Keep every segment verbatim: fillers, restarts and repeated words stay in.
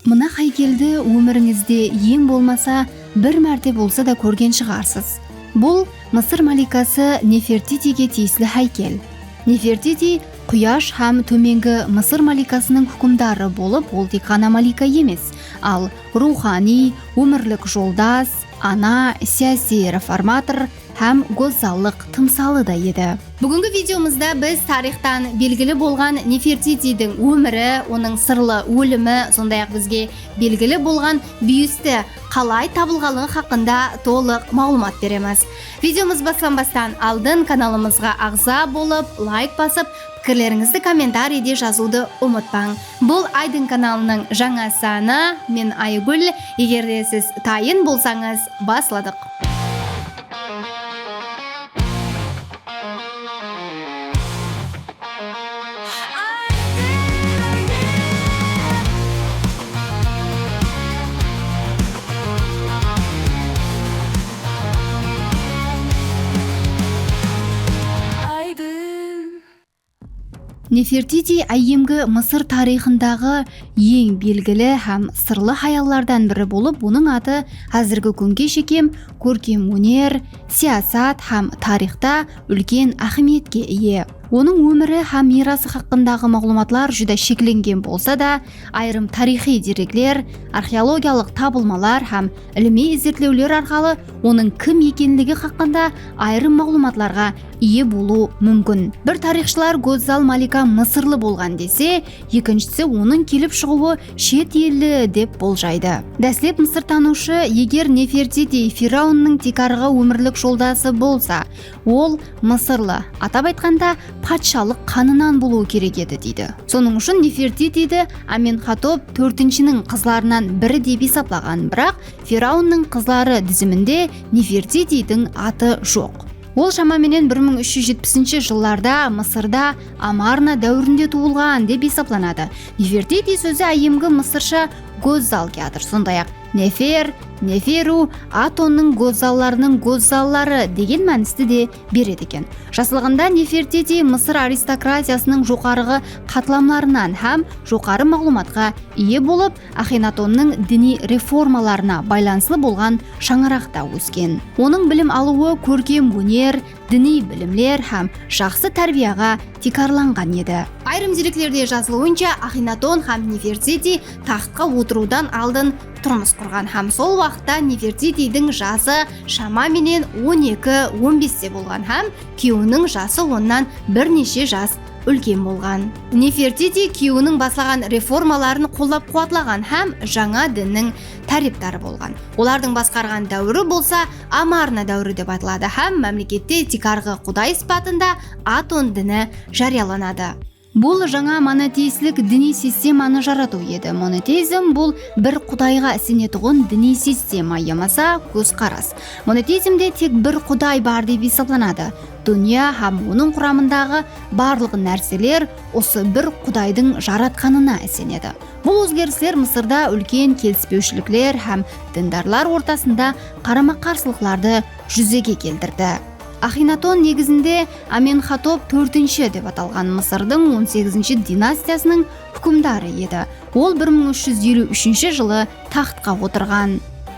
Mına háykeldi ómirińizde eń bolmasa bir márte bolsa da kórgen shıǵarsız. Bul Mısır malikası Nefertitige tiyisli háykel. Nefertiti quyash hám tómengi Mısır malikasınıń húkimdarı bolıp, ol tek ǵana malika emes, al ruwxaniy, ómirlik joldas, ana, siyasiy reformator hám gózzallıq tımsalı da edi. Búgingi videomızda biz tariyxtan belgili bolǵan Nefertitidiń ómiri, onıń sırlı ólimi, sonday-aq, bizge belgili bolǵan byusti qalay tabılǵanlıǵı haqqında tolıq maǵlıwmat beremiz. Videomız baslanbastan aldın kanalımızǵa aǵza bolıp, layk basıp, pikirlerińizdi kommentariyde jazıwdı umıtpań. Bul Aydın kanalınıń jańa sanı. Men Aygúl. Eger de siz tayın bolsańız, basladıq. Nefertiti áyyemgi Mısır tariyxındaǵı eń belgili hám sırlı hayallardan biri bolıp, onıń atı házirgi kúnge shekem kórkem óner, siyasat hám tariyxta úlken áhmiyetke iye. Onıń ómiri hám miyrası haqqındaǵı maǵlıwmatlar júdá sheklengen bolsa da, ayırım tariyxıy derekler, arxeologiyalıq tabılmalar hám ilimiy izertlewler arqalı onıń kim ekenligi haqqında ayırım maǵlıwmatlarǵa iye bolıwı múmkin. Bir tariyxshılar gózzal malika mısırlı bolǵan dese, ekinshisi onıń kelip shıǵıwı shet elli dep boljaydı. Dáslep mısırtanıwshı, eger Nefertiti firawnnıń tiykarǵı ómirlik joldası bolsa, ol mısırlı, atap aytqanda, patshalıq qanınan bolıwı kerek edi, deydi. Sonıń ushın Nefertitidi Amenxotep tórtinshiniń qızlarınan biri dep esaplaǵan, biraq firawnnıń qızları diziminde Nefertitidiń atı joq. Ol shama menen bir mıń úsh júz jetpisinshi jıllarda Mısırda Amarna dáwirinde tuwılǵan dep esaplanadı. Nefertiti sózi áyyemgi mısırsha gózzal kiyatır, sonday-aq, Nefer, Neferu, Atonnıń gózzallarınıń gózzalları degen mánisti de beredi eken. Jaslıǵında Nefertiti Mısır aristokratiyasınıń joqarǵı qatlamlarınan hám joqarı maǵlıwmatqa iye bolıp, Axenatonnıń diniy reformalarına baylanıslı bolǵan shańaraqta ósken. Onıń bilim alıwı kórkem óner, diniy bilimler hám jaqsı tárbiyaǵa tiykarlanǵan edi. Ayırım dereklerde jazılıwınsha, Axenaton hám Nefertiti taxtqa otırıwdan aldın turmıs qurǵan hám sol waqıtta Nefertitidiń jası shama menen on eki, on beste bolǵan hám kúyewiniń jası onnan bir neshe jas úlken bolǵan. Nefertiti kúyewiniń baslaǵan reformaların qollap-quwatlaǵan hám jańa dinniń tárepdarı bolǵan. Olardıń basqarǵan dáwiri bolsa Amarna dáwiri dep aytıladı hám mámlekette tiykarǵı quday sıpatında Aton dini járiyalanadı. Bul jańa monoteistlik diniy sistemanı jaratıw edi. Monoteizm bul bir qudayǵa isenetuǵın diniy sistema yamasa kózqaras. Monoteizmde tek bir quday bar dep esaplanadı. Dúnya hám onıń quramındaǵı barlıq nárseler usı bir qudaydıń jaratqanına isenedi. Bul ózgerisler Mısırda úlken kelispewshilikler hám dindarlar ortasında qarama-qarsılıqlardı júzege keltirdi. Axenaton negizinde Amenxotep tórtinshi dep atalǵan Mısırdıń on segizinshi dinastiyasınıń húkimdarı edi. Ol bir mıń úsh júz eliw úshinshi jılı taxtqa otırǵan.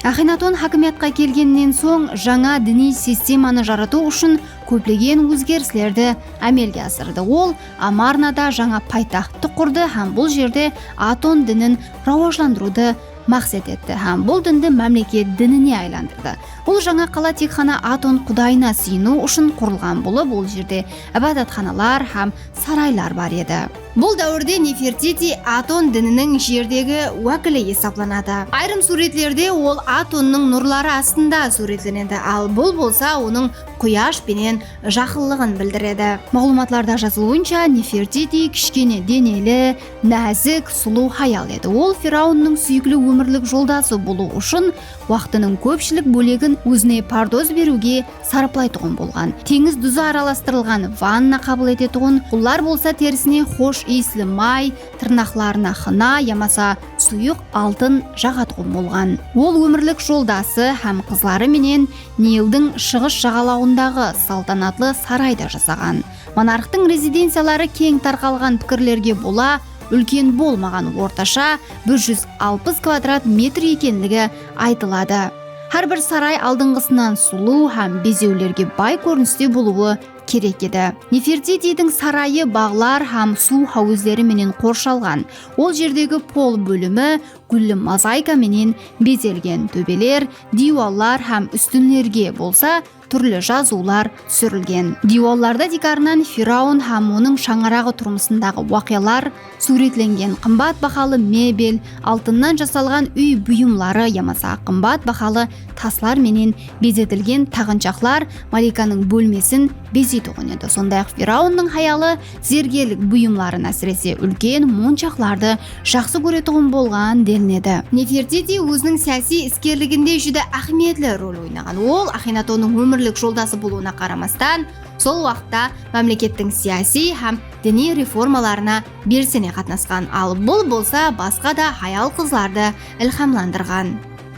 Axenaton hákimiyatqa kelgennen soń, jańa diniy sistemanı jaratıw ushın kóplegen ózgerislerdi ámelge asırdı. Ol Amarnada jańa paytaxttı qurdı hám bul jerde Aton dinin rawajlandırıwdı maqset etti hám bul dindi mámleket dinine aylandırdı. Bul jańa qala tek ǵana Aton qudayına sıyınıw ushın qurılǵan bolıp, ol jerde ibadatxanalar hám saraylar bar edi. Bul dáwirde Nefertiti Aton dininiń jerdegi wákili esaplanadı. Ayırım súwretlerde ol Atonnıń nurları astında súwretlenedi, al bul bolsa onıń quyash penen jaqınlıǵın bildiredi. Maǵlıwmatlarda jazılıwınsha, Nefertiti kishkene deneli, názik, sulıw hayal edi. Ol firawnnıń súyikli ómirlik joldası bolıw ushın waqtınıń kópshilik bólegin ózine pardoz beriwge sarıplaytuǵın bolǵan. Teńiz duzı aralastırılǵan vanna qabıl etetuǵın, qullar bolsa terisine xosh iyisli may, tırnaqlarına xına yamasa suyıq altın jaǵatuǵın bolǵan. Ol ómirlik joldası hám qızları menen Nildiń shıǵıs jaǵalawındaǵı saltanatlı sarayda jasaǵan. Monarxtıń rezidenciyaları keń tarqalǵan pikirlerge bola úlken bolmaǵan, ortasha bir júz alpıs kvadrat metr ekenligi aytıladı. Hár bir saray aldınǵısınan sulıw hám bezewlerge bay kóriniste bolıwı kerek edi. Nefertitidiń sarayı baǵlar hám suw háwizleri menen qorshalǵan. Ol jerdegi pol bólimi gúlli mozaika menen bezelgen. Tóbeler, diywallar hám ústinlerge bolsa túrli jazıwlar túsirilgen. Diywallarda tiykarınan firavn hám onıń shańaraǵı turmısındaǵı waqıyalar súwretlengen. Qımbat bahalı mebel, altınnan jasalǵan úy buyımları yamasa qımbat bahalı taslar menen bezetilgen taǵınshaqlar malikanıń bólmesin bezeytuǵın edi. Sonday-aq, firavnnıń hayalı zergerlik buyımların, ásirese, úlken monshaqlardı jaqsı kóretuǵın bolǵan delinedi. Nefertiti óziniń siyasiy iskerliginde júdá áhmiyetli rol oynaǵan. Ol Axenatonnıń ómirlik joldası bolıwına qaramastan, sol waqıtta mámlekettiń siyasiy hám diniy reformalarına belsene qatnasqan, al bul bolsa basqa da hayal-qızlardı ilhamlandırǵan.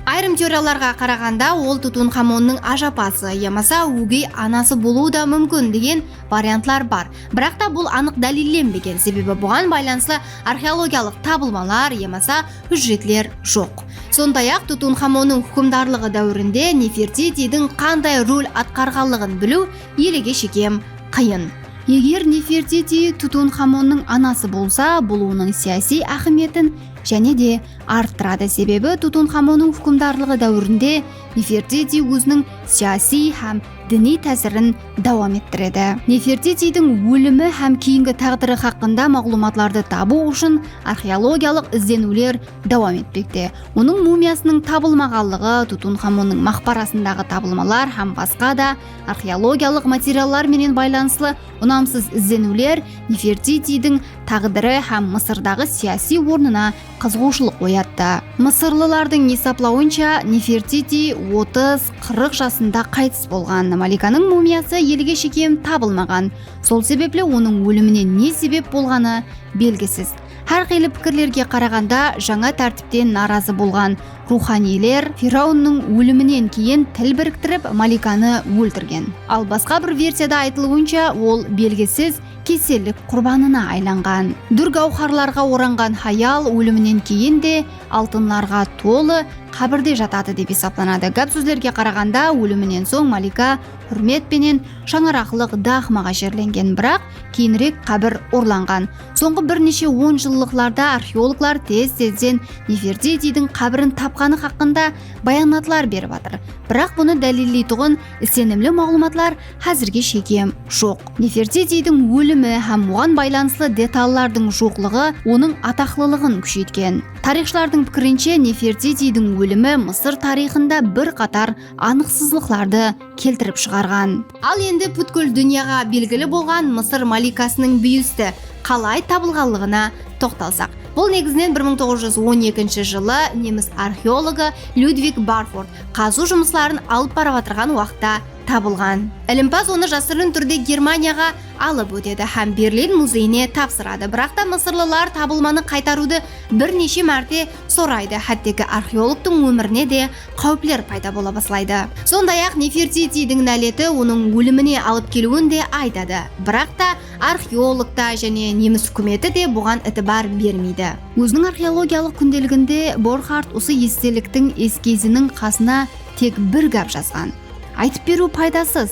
Ayırım teoriyalarǵa qaraǵanda, ol Tutanxamonnıń ajapası yamasa ógey anası bolıwı da múmkin degen variantlar bar. Biraq ta bul anıq dálillenbegen, sebebi buǵan baylanıslı arxeologiyalıq tabılmalar yamasa hújjetler joq. Sonday-aq, Tutanxamonnıń húkimdarlıǵı dáwirinde Nefertitidiń qanday rol atqarǵanlıǵın biliw elege shekem qıyın. Eger Nefertiti Tutanxamonnıń anası bolsa, bul onıń siyasiy áhmiyetin jáne de arttıradı, sebebi Tutanxamonnıń húkimdarlıǵı dáwirinde Nefertiti óziniń siyasiy hám diniy tásirin dawam ettiredi. Nefertitidiń ólimi hám keyingi táǵdiri haqqında maǵlıwmatlardı tabıw ushın arxeologiyalıq izleniwler dawam etpekte. Onıń mumiyasınıń tabılmaǵanlıǵı, Tutanxamonnıń maqbarasındaǵı tabılmalar hám basqa da arxeologiyalıq materiallar menen baylanıslı unamsız izleniwler Nefertitidiń táǵdiri hám Mısırdaǵı siyasiy ornına qızıǵıwshılıq oyattı. Mısırlılardıń esaplawınsha, Nefertiti otız, qırıq jasında qaytıs bolǵan. Malikanıń mumiyası elge shekem tabılmaǵan. Sol sebepli onıń ólimine ne sebep bolǵanı belgisiz. Hár qıylı pikirlerge qaraǵanda, jańa tártipten narazı bolǵan ruwxaniyler firavnnıń óliminen keyin til biriktirip, malikanı óltirgen. Al basqa bir versiyada aytılıwınsha, ol belgisiz kesellik qurbanına aylanǵan. Dúr gáwharlarǵa oranǵan hayal óliminen keyin de altınlarǵa tolı qábirde jatadı dep esaplanadı. Gáp-sózlerge qaraǵanda, óliminen soń malika húrmet penen shańaraqlıq daxmaǵa jerlengen, biraq keyinirek qábir urlanǵan. Sońǵı bir neshe on jıllıqlarda arxeologlar tez-tezden Nefertitidiń qábirin tapqanı haqqında bayanatlar berip atır. Biraq bunı dálilleytuǵın isenimli maǵlıwmatlar házirge shekem joq. Nefertitidiń ólimi hám oǵan baylanıslı detallardıń joqlıǵı onıń ataqlılıǵın kúsheytken. Tariyxshılardıń pikirinshe, Nefertitidiń ólimi Mısır tariyxında bir qatar anıqsızlıqlardı keltirip shıǵarǵan. Al endi pútkil dúnyaǵa belgili bolǵan Mısır malikasınıń byusti qalay tabılǵanlıǵına toqtalsaq. Bul negizinen bir mıń toǵız júz on ekinshi jılı nemis arxeologı Lyudvig Barford qazıw jumısların alıp barıp atırǵan waqıtta tabılǵan. Ilimpaz onı jasırın túrde Germaniyaǵa alıp ótedi hám Berlin muzeyine tapsıradı. Biraq ta mısırlılar tabılmanı qaytarıwdı bir neshe márte soraydı, hátteki arxeologtıń ómirine de qáwipler payda bola baslaydı. Sonday-aq, Nefertitidiń náleti onıń ólimine alıp keliwin de aytadı. Biraq ta arxeolog ta jáne nemis húkimeti de buǵan itibar bermeydi. Óziniń arxeologiyalıq kúndeliginde Borxard usı esteliktiń eskiziniń qasına tek bir gáp jazǵan. Aytıp beriw paydasız,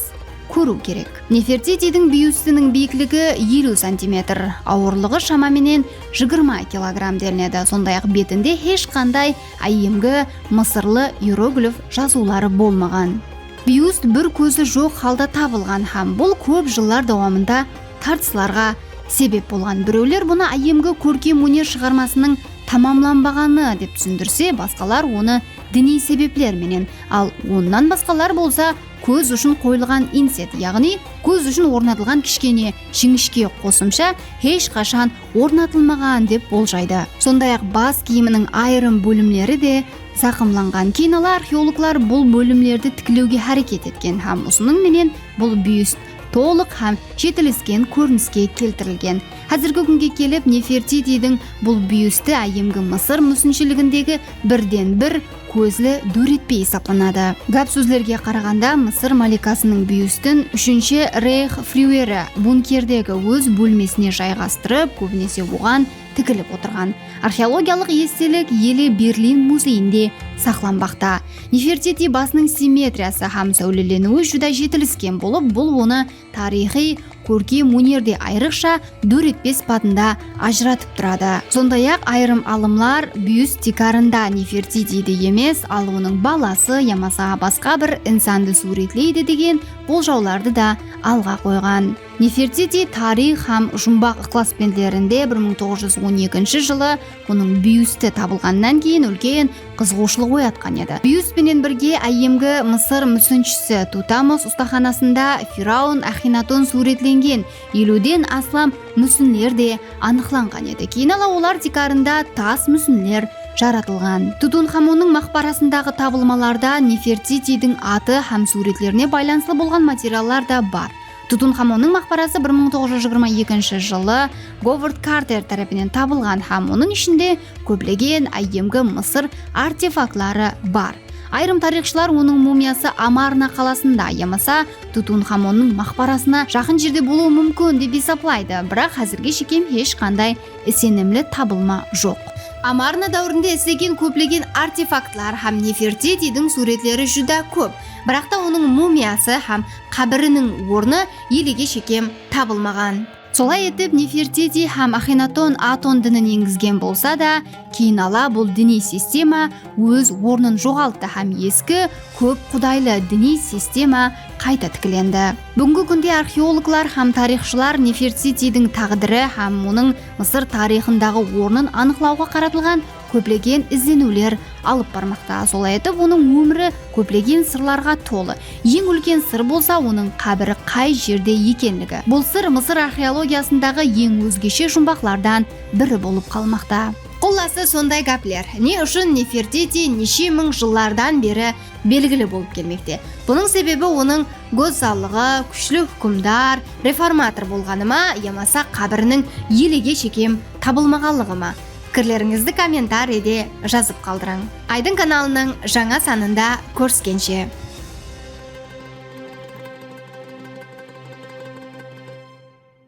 kóriw kerek. Nefertitidiń byustiniń biyikligi eliw santimetr, awırlıǵı shama menen jigirma kilogramm delinedi. Sonday-aq, betinde hesh qanday áyyemgi mısırlı ieroglif jazıwları bolmaǵan. Byust bir kózi joq halda tabılǵan hám bul kóp jıllar dawamında tartıslarǵa sebep bolǵan. Birewler bunı áyyemgi kórkem óner shıǵarmasınıń tamamlanbaǵanı dep túsindirse, basqalar onı diniy sebepler menen, al onnan basqalar bolsa kóz ushın qoyılǵan inset, yaǵnıy kóz ushın ornatılǵan kishkene jińishke qosımsha hesh qashan ornatılmaǵan dep boljaydı. Sonday-aq, bas kiyiminiń ayırım bólimleri de zaqımlanǵan. Keyin ala arxeologlar bul bólimlerdi tiklewge háreket etken hám usınıń menen bul byust tolıq hám jetilisken kóriniske keltirilgen. Házirgi kúnge kelip, Nefertitidiń bul byusti áyyemgi Mısır músinshiligindegi birden-bir kózli dóretpe esaplanadı. Gáp-sózlerge qaraǵanda, Mısır malikasınıń byustin Úshinshi Reyx fyureri bunkerdegi óz bólmesine jayǵastırıp, kóbinese oǵan tigilip otırǵan. Arxeologiyalıq estelik ele Berlin muzeyinde saqlanbaqta. Nefertiti basınıń simmetriyası hám sáwleleniwi júdá jetilisken bolıp, bul onı tariyxıy, kórkem ónerde ayrıqsha dóretpe sıpatında ajıratıp turadı. Sonday-aq, ayırım alımlar byust tiykarında Nefertitidi emes, al onıń balası yamasa basqa bir insandı súwretleydi degen boljawlardı da alǵa qoyǵan. Nefertiti tariyx hám jumbaq ıqlasbentlerinde bir mıń toǵız júz on ekinshi jılı onıń byusti tabılǵannan keyin úlken qızıǵıwshılıq oyatqan edi. Byust penen birge áyyemgi Mısır músinshisi Tutamos ustaxanasında firavn Axenaton súwretlengen eliwden aslam músinler de anıqlanǵan edi. Keyin ala olar tiykarında tas músinler jaratılǵan. Tutunxamonnıń maqbarasındaǵı tabılmalarda Nefertitidiń atı hám súwretlerine baylanıslı bolǵan materiallar da bar. Tutunxamonnıń maqbarası bir mıń toǵız júz jigirma ekinshi jılı Говард Karter tárepinen tabılǵan hám onıń ishinde kóplegen áyyemgi Mısır artefaktları bar. Ayırım tariyxshılar onıń mumiyası Amarna qalasında yamasa Tutunxamonnıń maqbarasına jaqın jerde bolıwı múmkin dep esaplaydı, biraq házirge shekem hesh qanday isenimli tabılma joq. Amarna dáwirinde islegen kóplegen artefaktlar hám Nefertitidiń súwretleri júdá kóp, biraqta onıń mumiyası hám qábiriniń ornı elege shekem tabılmaǵan. Solay etip, Nefertiti hám Axenaton Aton dinin engizgen bolsa da, keyin ala bul diniy sistema óz ornın joǵalttı hám eski, kóp qudaylı diniy sistema qayta tiklendi. Búgingi kúnde arxeologlar hám tariyxshılar Nefertitidiń táǵdiri hám onıń Mısır tariyxındaǵı ornın anıqlawǵa qaratılǵan kóplegen izleniwler alıp barmaqta. Solay etip, onıń ómiri kóplegen sırlarǵa tolı. Eń úlken sır bolsa onıń qábiri qay jerde ekenligi. Bul sır Mısır arxeologiyasındaǵı eń ózgeshe jumbaqlardan biri bolıp qalmaqta. Qullası, sonday gápler. Ne ushın Nefertiti neshe mıń jıllardan beri belgili bolıp kelmekte? Bunıń sebebi onıń gózzallıǵı, kúshli húkimdar, reformator bolǵanı ma yamasa qábiriniń elege shekem tabılmaǵanlıǵı ma? Pikirlerińizdi kommentariyde jazıp qaldırıń. Aydın kanalınıń jańa sanında kóriskenshe!